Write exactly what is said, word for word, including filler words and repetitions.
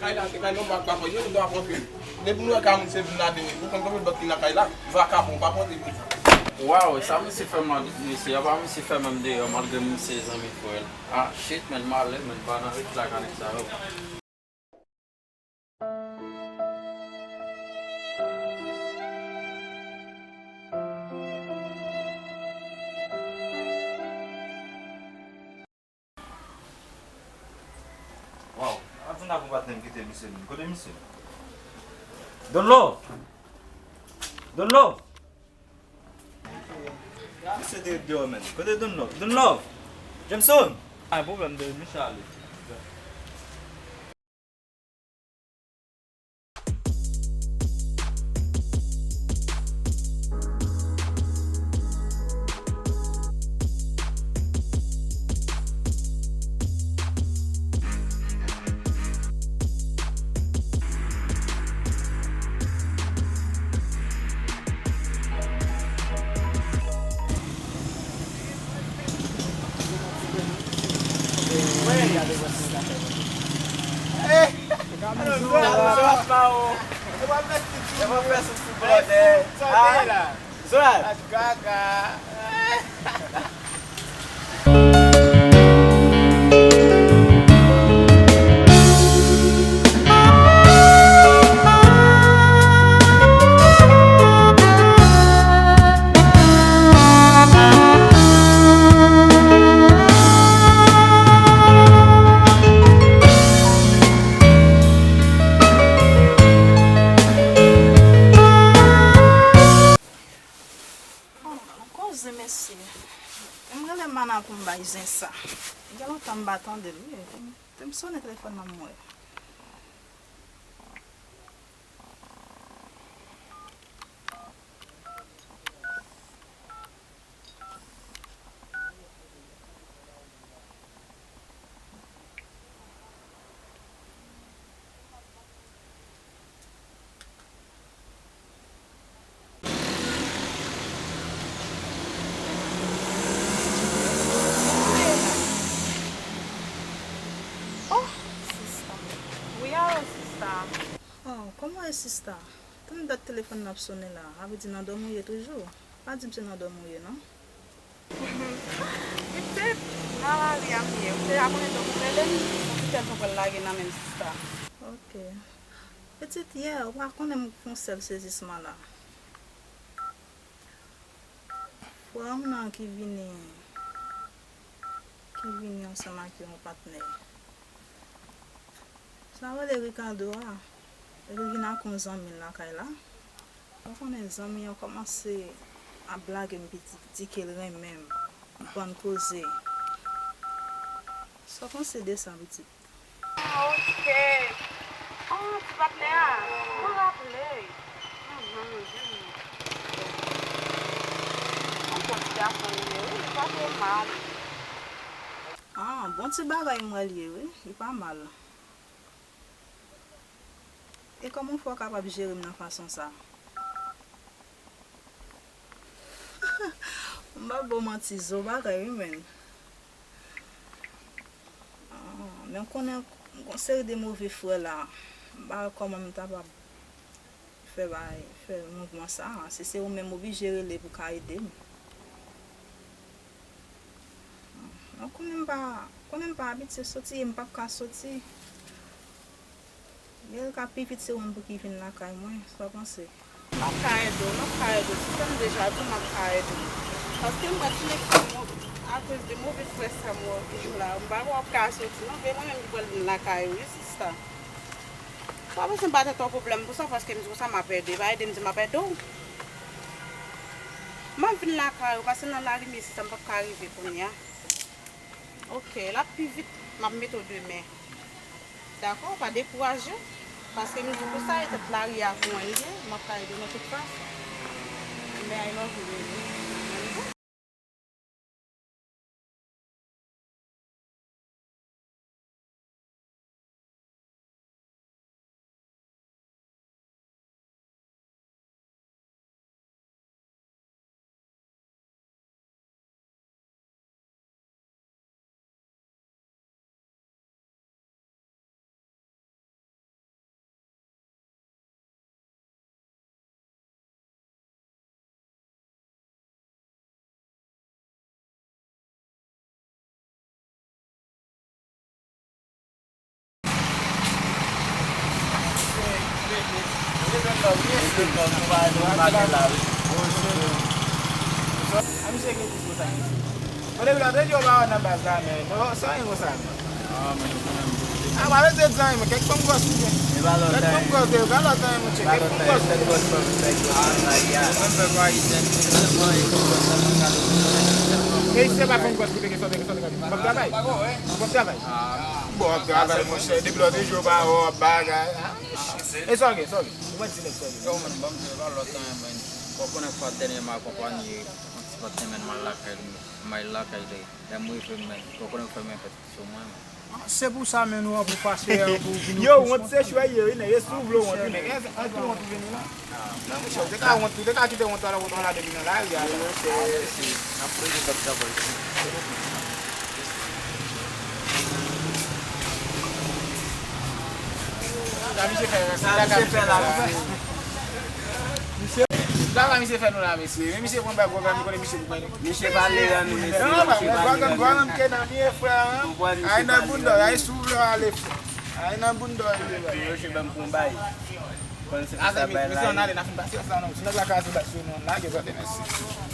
Kay la, se kay nòmal, pa pran, yo, yo ap rantre. Depi nou wè kay moun se vin ladan, ou konn konbyen lòt ki nan kay la, vakabon, pa pran de. Waw, sa misye fè m la, mesye, apa misye fè menm deyò, malgre misye zanmi frè l. Ah, shit, men malè, men pa nan ret la ka nèg sa yo. Waw, ap vin ak yon patnè m kite misye menm. Kote misye? Don Love! Don Love! Ya misye te deyò menm. Kote Don Love? Don Love! Jameson! Pa gen pwoblèm, de misye ale. Zoran! Koze mesye. M rele mana pou m bay zen sa. Gen lontan m pa tande l wi. Te m sonnen telefòn nan m wè. Oh, sista. Wi, alo, sista. Oh, kòman w ye, sista? Tann dat telefòn nan ap sonnen la. A vle di nan dòmi w ye toujou? Pa di m se nan dòmi w ye, non. Pitit, nan lari a m ye. Ou te aprann donk ou rele m, ou kite l pou pral lage nan men m, sista. Ok. Pitit, yè, ou pa konnen m fè yon sèl sezisman la. Frè m nan ki vini, ki vini ansanm ak yon patnè. Sa rele Ricardo a. Epi l vin ak yon zanmi l lakay la. Ou konnen zanmi an kòmanse ap blage m pitit, di ke l renmen m, bann koze. Sa w panse de sa, pitit? Ah, ok. Ah, ti patnè a, mwen raple. Mhm, mhm. Yon bon ti gason li ye, wi, li pa twò mal. Ah, bon ti bagay m wè l ye, wi, li pa mal. E kòman w fè w kapab jere m nan fason sa? M p ap ba w manti, zo bagay wi, menn. Ah, men w konnen, gon seri de move frè la, m pa wè kòman m ta pab fè bay, fè mouvman sa. Si se ou menm, oblije rele pou ka ede m. Mwen konnen m pa, konnen m pa abitye soti e m p ap ka soti. Genlè l ka pi vit se ou menm pou ki vin lakay mwen, sa w panse? M ap ka ede w, m ap ka ede w. Sista m deja di w m ap ka ede w. Paske m wè ti nèg sa, akoz de move frè sa m wè w toujou la, m pa wè w ap ka soti non, men mwen menm ki pral vin lakay ou wi sista. Sa panse m pa te twò pwoblèm pou sa, paske m di w sa m ap ede, pa ede m di m ap ede w. M ap vin lakay ou, paske nan lari m ye sista, m p ap ka rive kounye a. Ok, l ap pi vit, m ap mete w demen. Dakò, pa dekouraje, paske m di w pou sa, e tèt lari a pou mwen li ye, m ap ka ede w nan tout fason. Men I love you, baby. A misye gen plis konsa, mesye. Bon, depi lòt jou, yo pa wè nan baz la, men. Non, sa yon konsa, men. A, pa bezwen di anyen, men kèk fanm gwòs ou gen. Kèk fanm gwòs, de, pa lòt anyen, monchè. Kèk fanm gwòs ou gen. E se pa fanm gwòs ki peke sòte, sòte, sòte. Bon travay. Bon travay. Bon travay, monchè. Depi lòt jou, yo pa wè w ap bagay. A, e sa w gen, sa w gen. Ou mwen di nèg sa w gen. Yo, man, ban m di w, pa lòt anyen, man. Ou konnen fwa dènye m akonpanye yon ti patnè, man, m al lakay li. M al lakay li. Lè m rive, man, ou konnen fè men fèt sou mwen, man. Se pou sa, men nou an pou pase an pou vin. Yo, wont se chwa ye, wi, nèg, e si w vle wont, wi, men, e, e pou wont ou vini la. Non, monchè, ou te ka wont, ou te ka kite wont la, wont la depi nan lari a. Monchè, n ap prese kòb sa, boy. Sa misye fè la, sa misye fè la. Misye, sa misye fè nou la, mesye. Men misye pran bèl gwo granm, nou konnen misye pou pran. Misye pa le nan nou, mesye. Non, non, misye pa le nan nou. Granm ke nan miye, frè, hein. Ay nan bounda, ay sou vle ale, frè. Ay nan bounda, ale. Yo, je ban m pou yon bay. Konn se pou sa bay la. Mesye, ann ale, n a fin pase ansanm, non. Si nèg la ka se bat sou nou, ann lage, brother, mèsi.